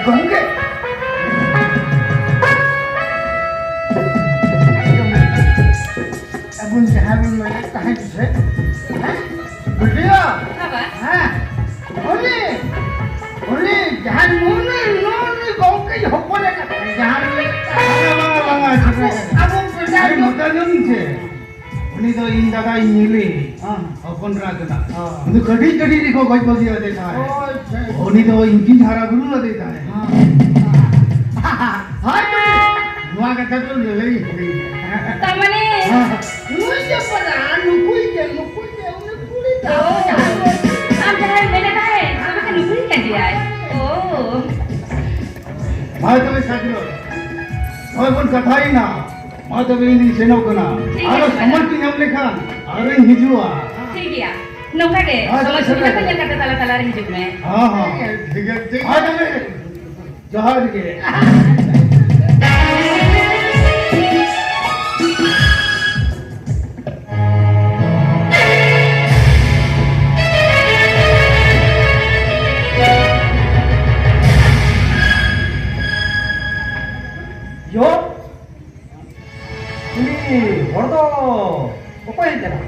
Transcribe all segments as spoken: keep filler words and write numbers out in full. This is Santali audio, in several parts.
ᱜᱚᱢᱠᱮ, ᱟᱵᱚᱱ ᱡᱟᱦᱟᱸ ᱵᱚᱱ ᱢᱮᱱᱮᱫ ᱛᱟᱦᱮᱸᱫ ᱥᱮ, ᱦᱮᱸ? ᱵᱤᱴᱤᱭᱟ? ᱵᱟᱵᱟ᱾ ᱦᱮᱸ, ᱩᱱᱤ, ᱩᱱᱤ ᱡᱟᱦᱟᱸᱭ ᱱᱩᱭ, ᱱᱩᱭ ᱜᱚᱢᱠᱮ ᱦᱚᱯᱚᱱ ᱮ ᱠᱟᱱᱟ, ᱡᱟᱦᱟᱸ ᱨᱮ ᱵᱟᱝᱟ, ᱵᱟᱝᱟ, ᱵᱟᱝᱟ, ᱟᱵᱚ, ᱟᱵᱚ ᱯᱮᱲᱟ ᱟᱨᱮ ᱧᱚᱜ ᱢᱚᱪᱟ ᱧᱚᱜ ᱤᱧ ᱪᱮ? ᱩᱱᱤ ᱫᱚ ᱤᱧ ᱫᱟᱫᱟ ᱤᱧ ᱦᱤᱞᱤ ᱦᱮᱸ᱾ ᱦᱚᱯᱚᱱ ᱮᱨᱟ ᱠᱟᱱᱟ᱾ ᱦᱮᱸ᱾ ᱩᱱᱤ ᱠᱟᱹᱴᱤᱡ ᱠᱟᱹᱴᱤᱡ ᱨᱮᱠᱚ ᱜᱚᱡ ᱵᱟᱹᱜᱤ ᱟᱫᱮ ᱛᱟᱦᱮᱸᱫ᱾ ᱦᱳᱭ, ᱦᱳᱭ᱾ ᱩᱱᱤ ᱫᱚ ᱤᱧ ᱜᱤᱧ ᱦᱟᱨᱟ ᱵᱩᱨᱩ ᱟᱫᱮ ᱛᱟᱦᱮᱸᱫ᱾ ᱦᱮᱸ᱾ ᱦᱳᱭ, ᱱᱚᱣᱟ ᱠᱟᱛᱷᱟ ᱫᱚ ᱞᱟᱹᱞᱟᱹᱭ ᱦᱤᱲᱤᱧ ᱠᱟᱫᱟ᱾ ᱛᱟᱨ ᱢᱟᱱᱮ ᱦᱮᱸ᱾ ᱱᱩᱭ ᱜᱮ ᱯᱟᱨᱟ, ᱱᱩᱠᱩᱭ ᱜᱮ, ᱱᱩᱠᱩᱭ ᱜᱮ, ᱩᱱᱤ ᱠᱩᱲᱤ ᱫᱚ᱾ ᱟᱢ ᱡᱟᱦᱟᱸᱭ ᱢᱮᱱᱮᱫ ᱛᱟᱦᱮᱸᱫ, ᱛᱚᱵᱮ ᱠᱷᱟᱱ ᱱᱩᱠᱩᱭ ᱠᱟᱱ ᱜᱮᱭᱟᱭ᱾ ᱳ᱾ ᱦᱳᱭ, ᱛᱚᱵᱮ ᱥᱟᱠᱨᱚ᱾ ᱦᱳᱭ, ᱵᱚᱱ ᱠᱟᱛᱷᱟᱭᱮᱱᱟ᱾ ᱢᱟ ᱛᱚᱵᱮ ᱤᱧ ᱫᱩᱧ ᱥᱮᱱᱚᱜ ᱠᱟᱱᱟ᱾ ᱴᱷᱤᱠ ᱟᱨᱚ ᱜᱮᱭᱟ, ᱥᱚᱢᱚᱭ ᱠᱚ ᱧᱟᱢ ᱞᱮᱠᱷᱟᱱ ᱟᱨᱚᱧ ᱦᱤᱡᱩᱜᱼᱟ᱾ ᱴᱷᱤᱠ ᱜᱮᱭᱟ᱾ ᱱᱚᱝᱠᱟ ᱜᱮ ᱦᱮᱸ, ᱥᱚᱢᱚᱭ ᱥᱮᱴᱮᱨ ᱥᱩᱵᱤᱫᱷᱟ ᱠᱚ ᱠᱟᱱᱟ᱾ ᱧᱮᱞ ᱠᱟᱛᱮ ᱛᱟᱞᱟ ᱛᱟᱞᱟ ᱨᱮ ᱦᱤᱡᱩᱜ ᱢᱮ᱾ ᱦᱮᱸ, ᱦᱮᱸ᱾ ᱴᱷᱤᱠ ᱜᱮᱭᱟ, ᱴᱷᱤᱠ ᱜᱮᱭᱟ᱾ ᱦᱮᱸ, ᱛᱚᱵᱮ ᱡᱚᱦᱟᱨ ᱜᱮ᱾ ᱭᱳ, ᱩᱱᱤ ᱦᱚᱲ ᱫᱚ ᱚᱠᱚᱭ ᱦᱮᱡ ᱠᱟᱱᱟ?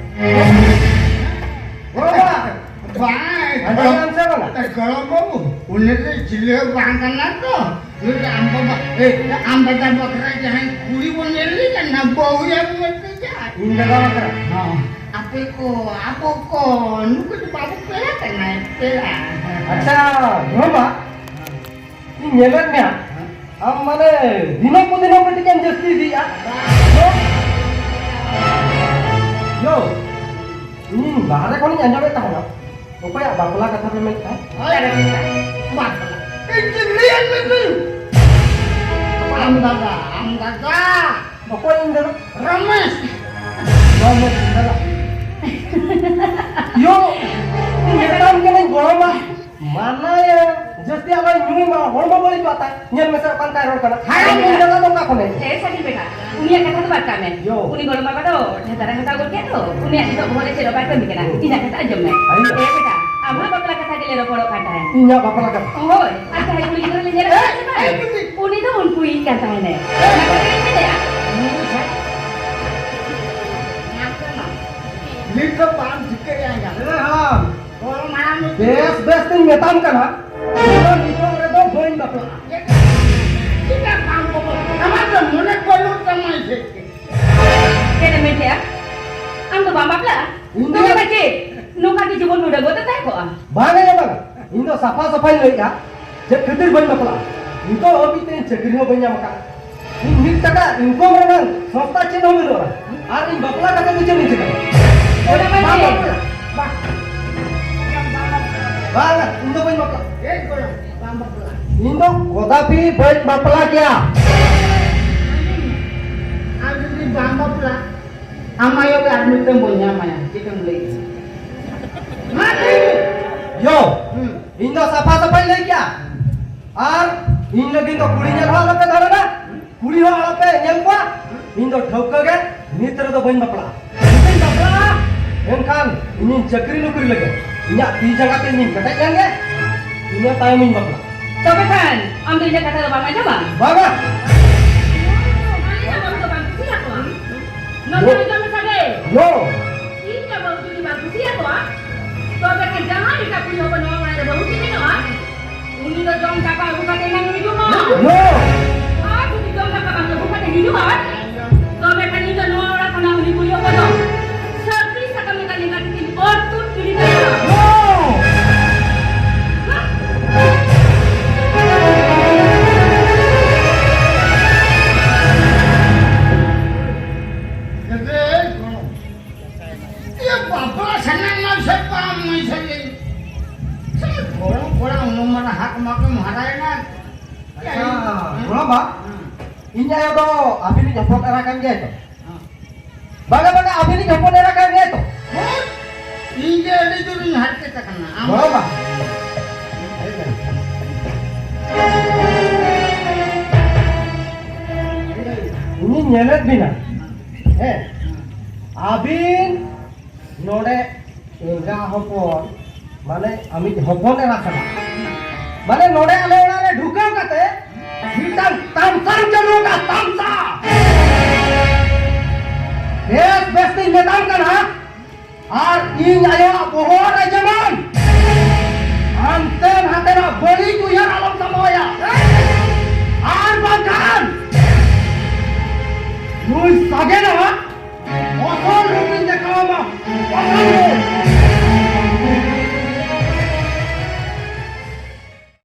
ᱜᱚᱲᱚᱢ ᱵᱟ! ᱵᱟᱝ, ᱟᱸᱡᱚᱢ ᱧᱟᱢ ᱥᱮ ᱵᱟᱝᱟ? ᱜᱚᱲᱚᱢ ᱵᱟᱹᱵᱩ, ᱩᱱᱤ ᱫᱚ ᱪᱤᱞᱤ ᱦᱚᱸ ᱵᱟᱝ ᱠᱟᱱᱟ ᱛᱚ᱾ ᱱᱩᱭ ᱫᱚ ᱟᱢ ᱵᱟᱵᱟ, ᱮ, ᱟᱢ ᱫᱟᱫᱟ ᱵᱟᱠᱷᱨᱟ ᱡᱟᱦᱟᱸᱭ ᱠᱩᱲᱤ ᱵᱚᱱ ᱧᱮᱞ ᱞᱮᱫᱟ ᱱᱟ, ᱵᱟᱹᱦᱩᱭᱟ ᱢᱮᱱᱛᱮ ᱡᱟᱦᱟᱸᱭ᱾ ᱤᱧ ᱫᱟᱫᱟ ᱵᱟᱠᱷᱨᱟ? ᱦᱚᱸ᱾ ᱟᱯᱮ ᱠᱚ, ᱟᱵᱚ ᱠᱚ, ᱱᱩᱠᱩ ᱫᱚ ᱵᱟᱵᱚ ᱯᱮᱲᱟ ᱠᱟᱱᱟ, ᱯᱮᱲᱟ᱾ ᱟᱪᱪᱷᱟ, ᱜᱚᱲᱚᱢ ᱵᱟ, ᱤᱧ ᱧᱮᱞᱮᱫ ᱢᱮᱭᱟ, ᱟᱢ ᱢᱟᱱᱮ ᱫᱤᱱᱚᱢ ᱠᱚ ᱫᱤᱱᱚᱢ ᱠᱟᱹᱴᱤᱡ ᱮᱢ ᱡᱟᱹᱥᱛᱤ ᱤᱫᱤᱭᱮᱫᱼᱟ᱾ ᱭᱳ, ᱤᱧ ᱵᱟᱦᱨᱮ ᱠᱷᱚᱱᱤᱧ ᱟᱸᱡᱚᱢᱮᱫ ᱛᱟᱦᱮᱱᱟ, ᱚᱠᱚᱭᱟᱜ ᱵᱟᱯᱞᱟ ᱠᱟᱛᱷᱟ ᱯᱮ ᱢᱮᱱᱮᱫ ᱛᱟᱦᱮᱸᱫ? ᱚᱠᱟᱨᱮ ᱵᱟᱯᱞᱟ? ᱵᱟᱯᱞᱟ? ᱤᱧ ᱪᱮᱫ ᱞᱟᱹᱭᱟᱭ ᱢᱮ ᱛᱩᱭᱩ? ᱟᱢ ᱫᱟᱫᱟ, ᱟᱢ ᱫᱟᱫᱟ᱾ ᱚᱠᱚᱭ ᱤᱧ ᱫᱟᱫᱟ? ᱨᱚᱢᱮᱥ᱾ ᱨᱚᱢᱮᱥ ᱫᱟᱫᱟ᱾ ᱭᱳ, ᱤᱧ ᱢᱮᱛᱟᱢ ᱠᱟᱹᱱᱟᱹᱧ ᱜᱚᱲᱚᱢᱟ᱾ ᱢᱟᱱᱟᱭᱮᱢ, ᱡᱟᱹᱥᱛᱤ ᱟᱞᱚᱭ ᱧᱩᱭ ᱢᱟ, ᱦᱚᱲᱢᱚ ᱵᱟᱹᱲᱤᱡᱚᱜᱼᱟ ᱛᱟᱭ᱾ ᱧᱮᱞ ᱢᱮᱥᱮ ᱚᱠᱟ ᱞᱮᱠᱟᱭ ᱨᱚᱲ ᱠᱟᱱᱟ᱾ ᱦᱮᱸ᱾ ᱤᱧ ᱫᱟᱫᱟ ᱫᱚ ᱚᱠᱟ ᱠᱷᱚᱱᱮ? ᱦᱮᱸ, ᱥᱟᱹᱨᱤ ᱵᱮᱴᱟ᱾ ᱩᱱᱤᱭᱟᱜ ᱠᱟᱛᱷᱟ ᱫᱚ ᱵᱟᱫ ᱠᱟᱜ ᱢᱮ᱾ ᱭᱳ᱾ ᱩᱱᱤ ᱜᱚᱲᱚᱢ ᱵᱟᱵᱟ ᱫᱚ ᱰᱷᱮᱛᱟᱨᱮ ᱦᱟᱛᱟᱣ ᱜᱚᱫ ᱠᱮᱫ ᱫᱚ, ᱩᱱᱤᱭᱟᱜ ᱱᱤᱛᱚᱜ ᱵᱚᱦᱚᱜ ᱨᱮ ᱪᱮᱫ ᱦᱚᱸ ᱵᱟᱭ ᱠᱟᱹᱢᱤ ᱠᱟᱱᱟ᱾ ᱦᱳᱭ᱾ ᱤᱧᱟᱜ ᱠᱟᱛᱷᱟ ᱟᱸᱡᱚᱢ ᱢᱮ᱾ ᱟᱭᱳ᱾ ᱦᱮᱸ ᱵᱮᱴᱟ, ᱟᱢᱟᱜ ᱵᱟᱯᱞᱟ ᱠᱟᱛᱷᱟ ᱜᱮᱞᱮ ᱨᱚᱯᱚᱲᱚᱜ ᱠᱟᱱ ᱛᱟᱦᱮᱸᱫ᱾ ᱤᱧᱟᱜ ᱵᱟᱯᱞᱟ ᱠᱟᱛᱷᱟ? ᱦᱳᱭ, ᱟᱨ ᱡᱟᱦᱟᱸᱭ ᱠᱩᱲᱤ ᱜᱤᱫᱽᱨᱟᱹ ᱞᱮ ᱧᱮᱞᱮᱫ ᱠᱟᱱ ᱛᱟᱦᱮᱸᱫ, ᱩᱱᱤ ᱫᱚ ᱩᱱᱠᱩᱭᱤᱡ ᱠᱟᱱ ᱛᱟᱦᱮᱸᱫ᱾ ᱚᱱᱟ ᱠᱟᱛᱷᱟ ᱜᱤᱧ ᱢᱮᱱᱮᱫᱼᱟ᱾ ᱱᱤᱛ ᱫᱚ ᱵᱟᱢ ᱴᱷᱤᱠᱟᱹᱭᱟ ᱮᱸᱜᱟ᱾ ᱮ ᱦᱟᱲᱟᱢ, ᱜᱚᱲᱚᱢ ᱦᱟᱲᱟᱢ ᱫᱚ ᱵᱮᱥ ᱵᱮᱥ ᱛᱤᱧ ᱢᱮᱛᱟᱢ ᱠᱟᱱᱟ, ᱤᱧ ᱫᱚ ᱱᱤᱛᱚᱜ ᱨᱮᱫᱚ ᱵᱟᱹᱧ ᱵᱟᱯᱞᱟᱜᱼᱟ᱾ ᱪᱮᱫᱟᱜ ᱵᱟᱢ ᱵᱟᱯᱞᱟᱜᱼᱟ? ᱟᱢᱟᱜ ᱫᱚ ᱢᱚᱱᱮ ᱵᱟᱹᱱᱩᱜ ᱛᱟᱢᱟ ᱥᱮ ᱪᱮᱫ? ᱪᱮᱫ ᱮᱢ ᱢᱮᱱ ᱠᱮᱜᱼᱟ? ᱟᱢ ᱫᱚ ᱵᱟᱢ ᱵᱟᱯᱞᱟᱜᱼᱟ? ᱤᱧ ᱫᱚ ᱛᱚᱵᱮ ᱪᱮᱫ? ᱱᱚᱝᱠᱟ ᱜᱮ ᱡᱤᱵᱚᱱ ᱩᱰᱟᱹᱝ ᱜᱚᱫ ᱛᱟᱦᱮᱸ ᱠᱚᱜᱼᱟ᱾ ᱵᱟᱝ ᱭᱟ, ᱵᱟᱝ᱾ ᱤᱧ ᱫᱚ ᱥᱟᱯᱷᱟ ᱥᱟᱯᱷᱟᱧ ᱞᱟᱹᱭᱮᱜᱼᱟ, ᱪᱮᱫ ᱠᱷᱟᱹᱛᱤᱨ ᱵᱟᱹᱧ ᱵᱟᱯᱞᱟᱜᱼᱟ᱾ ᱱᱤᱛᱚᱜ ᱦᱟᱹᱵᱤᱡ ᱛᱮ ᱤᱧ ᱪᱟᱹᱠᱨᱤ ᱦᱚᱸ ᱵᱟᱹᱧ ᱧᱟᱢ ᱟᱠᱟᱫᱼᱟ᱾ ᱤᱧ ᱢᱤᱫ ᱴᱟᱠᱟ income ᱨᱮᱱᱟᱜ ᱥᱚᱝᱥᱛᱷᱟ ᱪᱮᱫ ᱦᱚᱸ ᱵᱟᱹᱱᱩᱜᱼᱟ᱾ ᱟᱨ ᱤᱧ ᱵᱟᱯᱞᱟ ᱠᱟᱛᱮ ᱫᱚ ᱪᱮᱫ ᱤᱧ ᱪᱤᱠᱟᱹᱭᱟ? ᱚᱱᱟ ᱢᱟ ᱵᱟᱝ ᱪᱮᱫ? ᱵᱟᱯᱞᱟ᱾ ᱵᱟᱝ᱾ ᱵᱟᱝ, ᱤᱧ ᱫᱚ ᱵᱟᱹᱧ ᱵᱟᱯᱞᱟᱜᱼᱟ᱾ ᱮᱭ ᱜᱚᱲᱚᱢ, ᱵᱟᱢ ᱵᱟᱯᱞᱟᱜᱼᱟ? ᱤᱧ ᱫᱚ ᱠᱚᱫᱟᱯᱤ ᱵᱟᱹᱧ ᱵᱟᱯᱞᱟ ᱜᱮᱭᱟ᱾ ᱟᱢ ᱡᱩᱫᱤ ᱵᱟᱢ ᱵᱟᱯᱞᱟᱜ, ᱟᱢ ᱟᱭᱳ ᱜᱮ ᱟᱨ ᱢᱤᱫᱴᱟᱝ ᱵᱚᱱ ᱧᱟᱢᱟᱭᱟ, ᱪᱮᱫ ᱮᱢ ᱞᱟᱹᱭ ᱠᱮᱫᱟ? ᱢᱟ ᱞᱟᱹᱭ ᱢᱮ᱾ ᱭᱳ, ᱦᱩᱸ᱾ ᱤᱧ ᱫᱚ ᱥᱟᱯᱷᱟ ᱥᱟᱯᱷᱟᱧ ᱞᱟᱹᱭ ᱠᱮᱜᱼᱟ᱾ ᱟᱨ ᱤᱧ ᱞᱟᱹᱜᱤᱫ ᱫᱚ ᱠᱩᱲᱤ ᱧᱮᱞ ᱦᱚᱸ ᱟᱞᱚᱯᱮ ᱫᱟᱬᱟᱱᱟ, ᱠᱩᱲᱤ ᱦᱚᱸ ᱟᱞᱚᱯᱮ ᱧᱮᱞ ᱠᱚᱣᱟ᱾ ᱤᱧ ᱫᱚ ᱴᱷᱟᱹᱣᱠᱟᱹ ᱜᱮ ᱱᱤᱛ ᱨᱮᱫᱚ ᱵᱟᱹᱧ ᱵᱟᱯᱞᱟᱜᱼᱟ᱾ ᱡᱩᱫᱤᱧ ᱵᱟᱯᱞᱟᱜᱼᱟ, ᱮᱱᱠᱷᱟᱱ ᱤᱧᱤᱧ ᱪᱟᱹᱠᱨᱤ ᱱᱚᱠᱨᱤ ᱞᱮᱜᱮ, ᱤᱧᱟᱹᱜ ᱛᱤ ᱡᱟᱸᱜᱟ ᱛᱮ ᱤᱧᱤᱧ ᱠᱮᱴᱮᱡ ᱞᱮᱱ ᱜᱮ, ᱤᱱᱟᱹ ᱛᱟᱭᱚᱢᱤᱧ ᱵᱟᱯᱞᱟᱜᱼᱟ᱾ ᱛᱚᱵᱮ ᱠᱷᱟᱱ ᱟᱢ ᱫᱚ ᱤᱧᱟᱹᱜ ᱠᱟᱛᱷᱟ ᱫᱚ ᱵᱟᱢ ᱟᱸᱡᱚᱢᱟ? ᱵᱟᱝᱟ᱾ ᱟᱞᱮᱭᱟᱜ ᱵᱟᱹᱦᱩ ᱫᱚ ᱵᱟᱢ ᱠᱩᱥᱤᱭᱟᱠᱚᱣᱟ? ᱱᱚᱛᱮ ᱟᱸᱡᱚᱢ ᱢᱮ ᱥᱟᱰᱮ᱾ ᱱᱳ᱾ ᱤᱧ ᱫᱚ ᱵᱟᱹᱦᱩ ᱡᱩᱫᱤ ᱵᱟᱢ ᱠᱩᱥᱤᱭᱟᱠᱚᱣᱟ, ᱛᱚᱵᱮ ᱠᱷᱟᱱ ᱡᱟᱦᱟᱸᱭ ᱮᱴᱟᱜ ᱠᱩᱲᱤ ᱦᱚᱯᱚᱱ ᱱᱚᱣᱟ ᱚᱲᱟᱜ ᱨᱮ ᱵᱟᱹᱦᱩ ᱠᱤᱱ ᱵᱮᱱᱟᱣᱟ, ᱩᱱᱤ ᱫᱚ ᱡᱚᱢ ᱫᱟᱠᱟ ᱟᱹᱜᱩ ᱠᱟᱛᱮ ᱮᱱᱟᱝ ᱦᱤᱡᱩᱜ ᱢᱟ᱾ ᱱᱳ᱾ ᱟᱨ ᱡᱩᱫᱤ ᱡᱚᱢ ᱫᱟᱠᱟ ᱵᱟᱝ ᱟᱹᱜᱩ ᱠᱟᱛᱮ ᱦᱤᱡᱩᱜᱼᱟ, ᱛᱚᱵᱮ ᱠᱷᱟᱱ ᱤᱧ ᱫᱚ ᱱᱚᱣᱟ ᱚᱲᱟᱜ ᱠᱷᱚᱱᱟᱜ ᱩᱱᱤ ᱠᱩᱲᱤ ᱦᱚᱯᱚᱱ ᱫᱚ ᱥᱟᱹᱨᱫᱤ ᱥᱟᱠᱟᱢ ᱞᱮᱠᱟ ᱞᱮᱸᱜᱟ ᱛᱤᱛᱤᱧ ᱚᱨ ᱛᱩᱫ ᱜᱤᱰᱤ ᱠᱟᱭᱟ᱾ ᱱᱳ᱾ ᱮ ᱵᱟᱯᱞᱟ ᱥᱟᱱᱟᱧ ᱢᱟ ᱥᱮ ᱵᱟᱝ ᱢᱟᱹᱭ ᱥᱟᱹᱜᱟᱹᱭ᱾ ᱥᱮ ᱜᱚᱲᱚᱢ ᱠᱚᱲᱟ ᱩᱱᱟᱹᱜ ᱢᱟᱨᱟᱝ ᱦᱟᱛ ᱢᱟᱠᱚᱢ ᱦᱟᱨᱟᱭᱮᱱᱟ᱾ ᱟᱪᱪᱷᱟ, ᱜᱚᱲᱚᱢ ᱵᱟ, ᱦᱩᱸ᱾ ᱤᱧ ᱟᱭᱳ ᱫᱚ ᱟᱹᱵᱤᱱᱤᱡ ᱦᱚᱯᱚᱱ ᱮᱨᱟ ᱠᱟᱱ ᱜᱮᱭᱟᱭ ᱛᱚ? ᱦᱩᱸ᱾ ᱵᱟᱝᱟ, ᱵᱟᱝᱟ, ᱟᱹᱵᱤᱱᱤᱡ ᱦᱚᱯᱚᱱ ᱮᱨᱟ ᱠᱟᱱ ᱜᱮᱭᱟᱭ ᱛᱚ? ᱦᱩᱸ᱾ ᱤᱧ ᱜᱮ ᱟᱹᱰᱤ ᱡᱳᱨᱤᱧ ᱦᱟᱨᱠᱮᱛ ᱟᱠᱟᱱᱟ᱾ ᱟᱢ ᱜᱚᱲᱚᱢ ᱵᱟ᱾ ᱤᱧᱤᱧ ᱧᱮᱞᱮᱫ ᱵᱤᱱᱟ᱾ ᱦᱮᱸ᱾ ᱟᱹᱵᱤᱱ ᱱᱚᱰᱮ ᱮᱸᱜᱟ ᱦᱚᱯᱚᱱ ᱢᱟᱱᱮ ᱟᱢᱤᱡ ᱦᱚᱯᱚᱱ ᱮᱨᱟ ᱠᱟᱱᱟ᱾ ᱢᱟᱱᱮ ᱱᱚᱰᱮ ᱟᱞᱮ ᱚᱲᱟᱜ ᱨᱮ ᱰᱷᱩᱠᱟᱹᱣ ᱠᱟᱛᱮ ᱢᱤᱫᱴᱟᱝ ᱛᱟᱢᱥᱟᱢ ᱪᱟᱹᱞᱩ ᱟᱠᱟᱫ, ᱛᱟᱢᱥᱟ᱾ ᱵᱮᱥ ᱵᱮᱥ ᱛᱤᱧ ᱢᱮᱛᱟᱢ ᱠᱟᱱᱟ, ᱟᱨ ᱤᱧ ᱟᱭᱳᱣᱟᱜ ᱵᱚᱦᱚᱜ ᱨᱮ ᱡᱮᱢᱚᱱ ᱦᱟᱱᱛᱮ ᱱᱟᱛᱮᱱᱟᱜ ᱵᱟᱹᱲᱤᱡ ᱩᱭᱦᱟᱹᱨ ᱟᱞᱚᱢ ᱥᱟᱢᱵᱟᱣᱟᱭᱟ᱾ ᱟᱨ ᱵᱟᱝᱠᱷᱟᱱ ᱱᱩᱭ ᱥᱟᱜᱮᱱᱟᱜ ᱟᱥᱚᱞ ᱨᱩᱯ ᱤᱧ ᱫᱮᱠᱷᱟᱣ ᱟᱢᱟ᱾ ᱟᱥᱚᱞ ᱨᱩᱯ᱾